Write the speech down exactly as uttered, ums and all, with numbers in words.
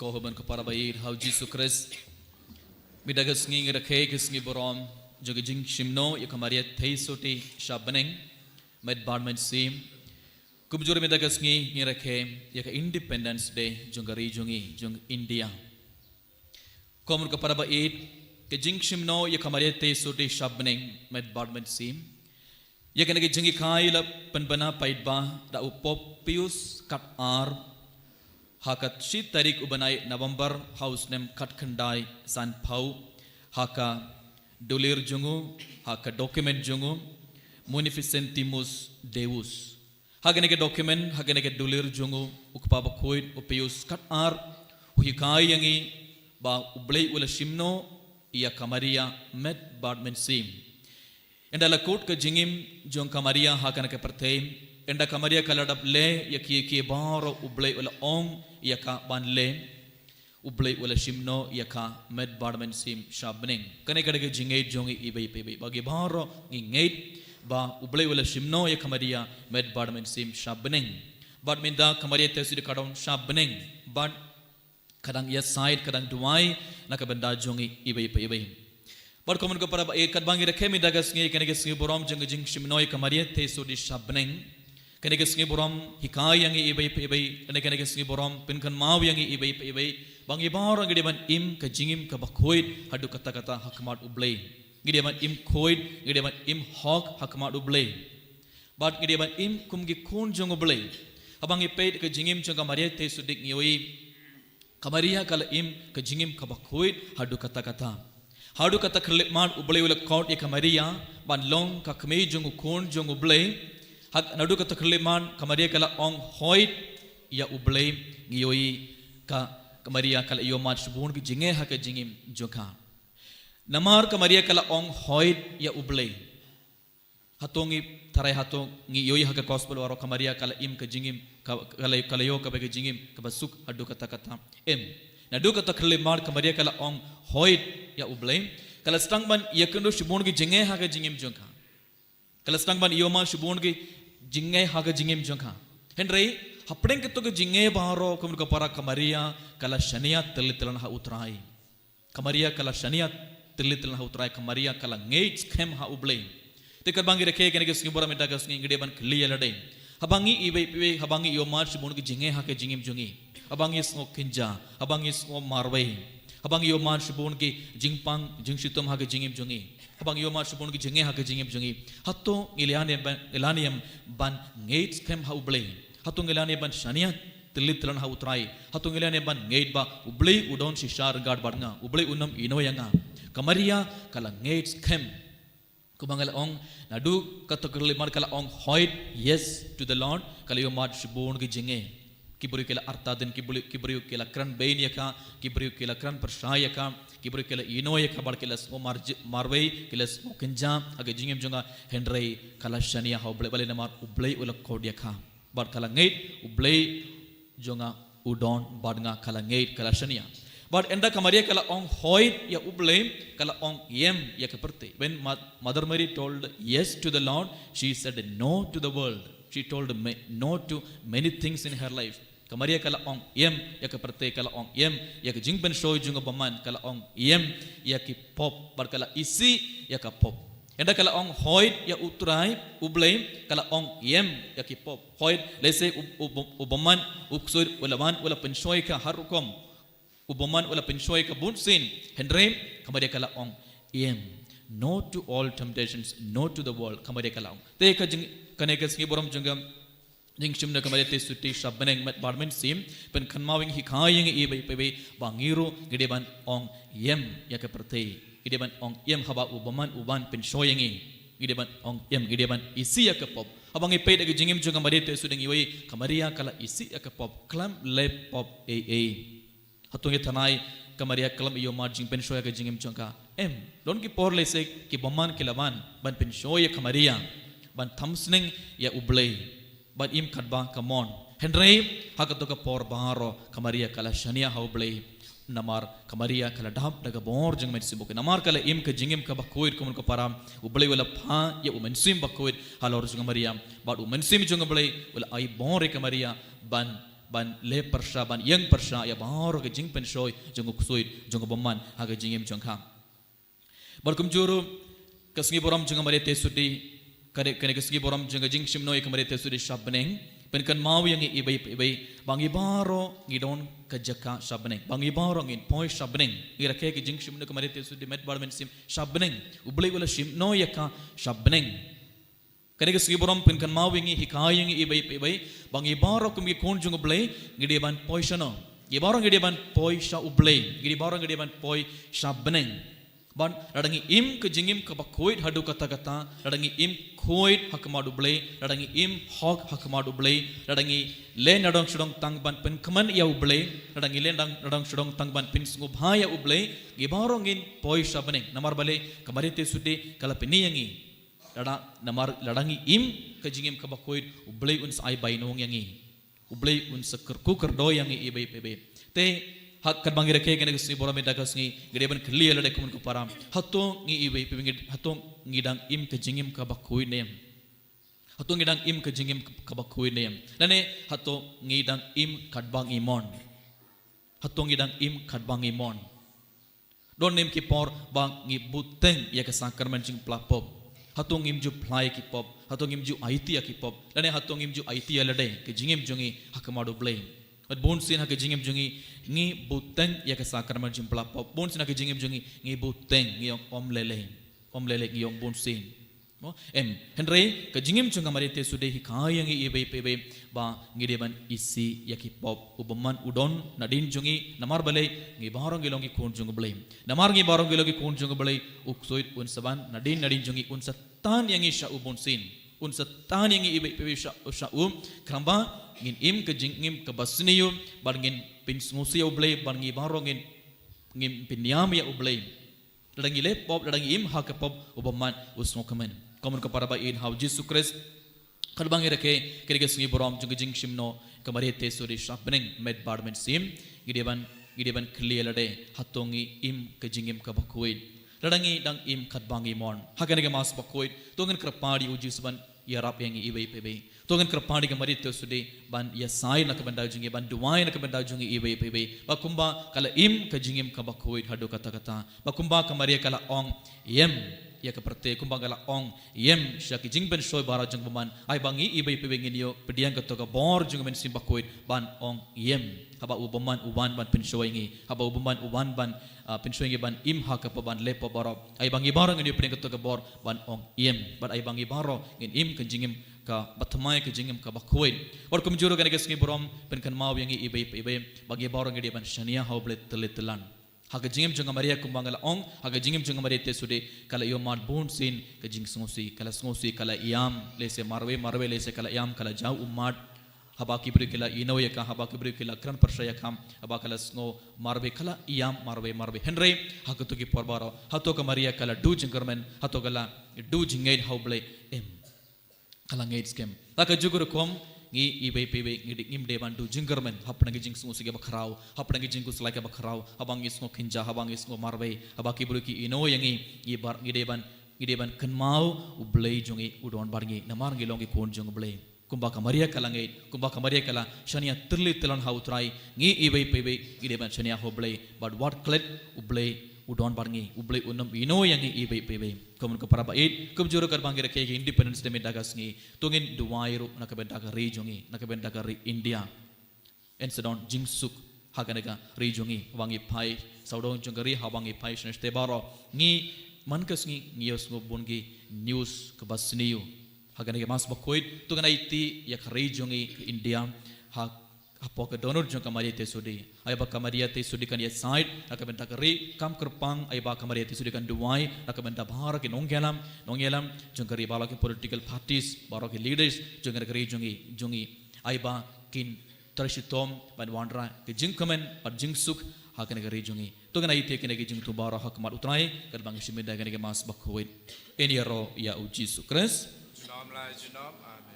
Ko haba ngi para ba ïeit ha u Jisu Khrist. Mynta ka sngi ngi rakhe ka sngi burom jong ka jingshim noh ïa ka Maria Theisotti sha bneng, met bad mynsiem. Kumjuh mynta ka sngi ngi rakhe ïa ka Independence Day jong ka ri jong ngi, jong India. Ko haba ngi para ba ïeit, ka jingshim noh ïa ka Maria Theisotti sha bneng, met bad mynsiem. Ïa kane ka jinghikai la pynbna paidbah da u Pope Pius khatar ha ka shi tarik u bnai November ha u snem khatkhyndai sanphew, ha ka dulir jong u, ha ka document jong u, Munificentissimus Deus. Ha kane ka document, ha kane ka dulir jong u, u Kpa Bakhuid, u Pius khatar, u hikai ïa ngi ba U Blei u la shim noh ïa ka Maria, met bad mynsiem. Ynda la kut ka jingim jong ka Maria ha kane ka pyrthei, ynda ka Maria ka la dep leh ïa kiei kiei baroh U Blei u la ong ïa ka ban leh, U Blei u la shim noh ïa ka, met bad mynsiem, sha bneng. Kane ka dei ka jingngeit jong ngi iwei pa iwei. Ba ngi baroh ngi ngeit ba U Blei u la shim noh ïa ka Maria, met bad mynsiem, sha bneng. Bad mynta ka Maria Theisotti ka don sha bneng. Bad ka dang ïasaid, ka dang duwai na ka bynta jong ngi iwei pa iwei. Bad ko haba ngi para ba ïeit, katba ngi rakhe mynta ka sngi, kane ka sngi burom jong ka jingshim noh ïa ka Maria Theisotti sha bneng. Kane ka sngi burom hikai ïa ngi iwei pa iwei, kane, kane ka sngi burom pynkynmaw ïa ngi iwei pa iwei ba ngi baroh ngi dei ban im ka jingim kaba khuid haduh katta katta ha khmat U Blei. Ngi dei ban im khuid, ngi dei ban im hok ha khmat U Blei. Bad ngi dei ban im kum ki khun jong U Blei. Haba ngi peit ka jingim jong ka Maria Theisotti ngi ïohi ka Maria ka la im ka jingim kaba khuid haduh katta katta. Haduh katta khlieh mat U Blei u la khot ïa ka Maria ban long ka kmie jong u Khun jong U Blei. Haduh katta khlieh mat ka Maria ka la ong hoid ïa U Blei, ngi ïohi ka, ka Maria ka la ïoh mat shibun ki jingeh ha ka jingim jong ka. Namar ka Maria ka la ong hoid ïa U Blei. Hato ngi tharai, hato ngi ïohi ha ka gospel baroh ka Maria ka la im ka jingim, ka, ka la, ka la ïoh kaba ka jingim kaba suk haduh katta katta? Em. Naduh katta khlieh mat ka Maria ka la ong hoid ïa U Blei. Ka la sdang ban ïakynduh shibun ki jingeh ha ka jingim jong ka. Ka la sdang ban ïoh mat shibun ki jingeh ha ka jingim jong ka. Hynrei hapdeng kato ki jingeh baroh, ko hynmen ko para, ka Maria ka la shaniah tylli tyllan ha U Trai. Ka Maria ka la shaniah tylli tyllan ha U Trai, ka Maria ka la ngeit skhem ha U Blei. Te katba ngi rakhe kane ka sngi burom mynta ka sngi, ngi dei ban kylli ïa lade. Haba ngi iwei pa iwei, haba ngi ïoh mat shibun ki jingeh ha ka jingim jong ngi, haba ngi sngew kynja, haba ngi sngew marwei, haba ngi ïoh mat shibun ki jingpang jingshitom ha ka jingim jong ngi, haba ngi ïoh mat shibun ki jingeh ha ka jingim jong ngi, hato ngi lah ne em ban, ngi lah ne em ban ngeit skhem ha U Blei? Hato ngi lah ne em ban shaniah tylli tyllan ha U Trai? Hato ngi lah ne em ban ngeit ba U Blei u don shisha ryngkat bad nga, U Blei un ym ïehnoh ïa nga? Ka Maria ka la ngeit skhem. Kumba nga la ong, naduh katta khlieh mat ka la ong hoid, yes, to the Lord, ka la ïoh mat shibun ki jingeh. Ki briew ki la artatien, ki briew, ki briew ki la kren bein ïa ka, ki briew ki la kren pyrshah ïa ka, ki briew ki la ïehnoh ïa ka bad ki la sngew marj-, marwei, ki la sngew kynja ha ka jingim jong ka, hynrei ka la shaniah ha U Blei, balei? Namar U Blei u la khot ïa ka. Bad ka la ngeit U Blei jong nga u don bad nga, ka la ngeit, ka la shaniah. Bad ynda ka Maria ka la ong hoid ïa U Blei, ka la ong ïem ïa ka pyrthei. When Ma-, Mother Mary told yes to the Lord, she said no to the world. She told ma-, no to many things in her life. Ka Maria ka la ong ïem ïa ka pyrthei, ka la ong ïem ïa ka jingpynshoi jong u bymman, ka la ong ïem ïa ki pop, bad ka la isih ïa ka pop. Ynda ka la ong hoid ïa U Trai, U Blei, ka la ong ïem ïa ki pop. Hoid, lehse u, u, u bymman, u ksuid, u la wan, u la pynshoi ka ha rukom. U bymman u la pynshoi ka bunsien, hynrei ka Maria ka la ong ïem. No to all temptations, no to the world, ka Maria ka la ong. Te ka jing, kane ka sngi burom jong ka jingshim noh ka Maria Theisotti sha bneng, met bad mynsiem pynkynmaw ïa ngi, hikai ïa ngi iwei pa iwei ba ngi ruh ngi dei ban ong ïem ïa ka pyrthei. Ngi dei ban ong ïem haba u bymman u wan pynshoi ïa ngi. Ngi dei ban ong ïem, ngi dei ban isih ïa ka pop. Haba ngi peit ïa ka jingim jong ka Maria Theisotti ngi ïohi ka Maria ka la isih ïa ka pop, khlem leh pop ei ei. Hato ngi tharai ka Maria khlem ïoh mat jingpynshoi ha ka jingim jong ka? Em, don ki por lehse ki bymman ki la wan ban pynshoi ïa ka Maria, ban tham sneng ïa U Blei, ban im katba ka mon. Hynrei ha kato ka por baroh ka Maria ka la shaniah ha U Blei. Namar ka Maria ka la dap da ka bor jong U Mynsiem Bakhuid. Namar ka la im ka jingim kaba khuid, ko hynmen ko para, U Blei u la phah ïa U Mynsiem Bakhuid halor jong ka Maria. Bad U Mynsiem jong U Blei u la ai bor ïa ka Maria ban ban leh pyrshah, ban ïeng pyrshah ïa baroh ka jingpynshoi jong u ksuid jong u bymman ha ka jingim jong ka. Bad kumjuh ruh ka sngi burom jong ka Maria Theisotti, ka dei kane ka sngi burom jong ka jingshim noh ïa ka Maria Theisotti sha bneng, pynkynmaw ïa ngi iwei pa iwei ba ngi baroh ngi don ka jaka sha bneng, ba ngi baroh ngin poi sha bneng. Ngi rakhe ka jingshim noh ka Maria Theisotti met bad mynsiem sha bneng. U Blei u la shim noh ïa ka sha bneng. Kane ka sngi burom pynkynmaw ïa ngi, hikai ïa ngi iwei pa iwei ba ngi baroh kum ki khun jong u Blei ngi dei ban poi shano? Ngi baroh ngi dei ban poi sha u Blei. Ngi dei baroh ngi dei ban poi sha bneng. Ban lada ngi im ka jingim kaba khuid haduh katta katta, lada ngi im khuid ha khmat u Blei, lada ngi im hok ha khmat u Blei, lada ngi leh nadong shadong tang ban pynkmen ïa u Blei, lada ngi leh nadong shadong tang ban pynsngewbha ïa u Blei, ngi baroh ngin poi sha bneng. Namar balei? Ka Maria Theisotti ka la pyni ïa ngi, lada, namar lada ngi im ka jingim kaba khuid, u Blei un sa ai bainong ïa ngi. U Blei un sa kyrkhu kyrdoh ïa ngi iwei pa iwei. Te ha katba ngi rakhe kane ka sngi burom mynta ka sngi, ngi dei ban kylli ïa lade kumno ko para, hato ngi iwei pa iwei ngi, hato ngi dang im ka jingim kaba khuid ne em? Hato ngi dang im ka jingim kaba khuid ne em? Lane hato ngi dang im katba ngi mon? Hato ngi dang im katba ngi mon? Don ne em ki por ba ngi bteng ïa ka sakramen jingphla pop? Hato ngim ju phla ïa ki pop? Hato ngim ju aiti ïa ki pop? Lane hato ngim ju aiti ïa lade, ka jingim jong ngi ha khmat u Blei? Bad bunsien ha ka jingim jong ngi ngi bteng ïa ka sakramen jingphla pop. Bunsien ha ka jingim jong ngi ngi bteng, ngi ong ym lei lei. Ym lei lei, ngi ong bunsien. Mo, em, hynrei ka jingim jong ka Maria Theisotti hikai ïa ngi iwei pa iwei ba ngi dei ban isih ïa ki pop. U bymman u don nadien jong ngi, namar balei? Ngi baroh ngi long ki khun jong u Blei. Namar ngi baroh ngi long ki khun jong u Blei, u ksuid un sa wan nadien nadien jong ngi, un sa tan ïa ngi sha u bunsien. Un sa tan ïa ngi iwei pa iwei sha, sha u, khnang ba ngin im ka jingim kaba sniew, bad ngin pynsngewsih ïa u Blei, bad ngi baroh ngin, ngin pynïam ïa u Blei. Lada ngi leh pop, lada ngi im ha ka pop, u bymman u sngewkmen. Kumno ko para ba ïeit ha u Jisu Khrist, katba ngi rakhe kane ka sngi burom jong ka jingshim noh ka Maria Theisotti sha bneng met bad mynsiem, ngi dei ban, ngi dei ban kylli ïa lade, hato ngi im ka jingim kaba khuid? Lada ngi dang im katba ngi mon ha kane ka Mass bakhuid, to ngin kyrpad ïa u Jisu ban ïarap ïa ngi iwei pa iwei. To ngin kyrpad ïa ka Maria Theisotti ban ïasaid na ka bynta jong ngi, ban duwai na ka bynta jong ngi iwei pa iwei. Ba kumba ka la im ka jingim kaba khuid haduh katta katta, ba kumba ka Maria ka la ong ïem ïa ka pyrthei, kumba ka la ong ïem sha ki jingpynshoi baroh jong u bymman, ai ba ngi iwei pa iwei ngin ïoh pdiang kato ka bor jong ka Mynsiem Bakhuid ban ong ïem. Haba u bymman u wan ban pynshoi ngi, haba u bymman u wan ban, ah, pynshoi ngi ban im ha ka pop, ban leh pop baroh, ai ba ngi baroh ngin ïoh pdiang kato ka bor ban ong ïem. Bad ai ba ngi baroh ngin im ka jingim kaba thymmai, ka jingim kaba khuid. Bad kumjuh ruh kane ka sngi burom pynkynmaw ïa ngi iwei pa iwei ba ngi baroh ngi dei ban shaniah ha u Blei tylli tyllan. Ha ka jingim jong ka Maria, kumba nga la ong, ha ka jingim jong ka Maria Theisotti ka la ïoh mad bunsien ka jingsngewsih, ka la sngewsih, ka la ïam, lehse marwei marwei, lehse ka la ïam, ka la jaw ummat. Haba ki briew ki la ïehnoh ïa ka, haba ki briew ki la kren pyrshah ïa ka, haba ka la sngew marwei, ka la ïam marwei marwei. Hynrei ha kato ki por baroh, hato ka Maria ka la duh jingkyrmen, hato ka la duh jingngeit ha u Blei? Em. Ka la ngeit skhem. Ha kajuh ka rukom, ngi iwei pa iwei ngi dei, ngim dei ban duh jingkyrmen hapdeng ki jingsngewsih kiba khraw, hapdeng ki jingkhuslai kiba khraw, haba ngi sngew kynjah, haba ngi sngew marwei, haba ki briew ki ïehnoh ïa ngi, ngi bar, ngi dei ban, ngi dei ban kynmaw u Blei jong ngi u don bad ngi, namar ngi long ki khun jong u Blei. Kumba ka Maria ka la ngeit, kumba ka Maria ka la shaniah tylli tyllan ha u Trai, ngi iwei pa iwei ngi dei ban shaniah ha u Blei, bad wat klet u Blei u don bad ngi, u Blei un ym ïehnoh ïa ngi iwei pa iwei. Kumno ko para ba ïeit, kumjuh ruh katba ngi rakhe ka Independence Day mynta ka sngi, to ngin duwai ruh na ka bynta ka ri jong ngi, na ka bynta ka ri India. Yn sa don jingsuk ha kane ka ri jong ngi, haba ngi phai sawdong jong ka ri, haba ngi phai shane shatei baroh, ngi man ka sngi ngi ïohsngew bun ki news kaba sniew. Ha kane ka Mass bakhuid, to ngin aiti ïa ka ri jong ngi ka India, ha hapoh ka dohnud jong ka Maria Theisotti. Ai ba ka Maria Theisotti kan ïasaid na ka bynta ka ri, kam kyrpang, ai ba ka Maria Theisotti kan duwai na ka bynta baroh ki nongïalam, nongïalam jong ka ri, baroh ki political parties, baroh ki leaders jong ka ri jong ngi, jong ngi. Ai ba kin trei shitom ban wanrah ka jingkmen bad jingsuk ha kane ka ri jong ngi. To ngin aiti ïa kine ki jingthmu baroh ha khmat u Trai katba ngi shim ïa kane ka Mass bakhuid. Ngin ïaroh ïa u Jisu Khrist. Junom la junom. Amen.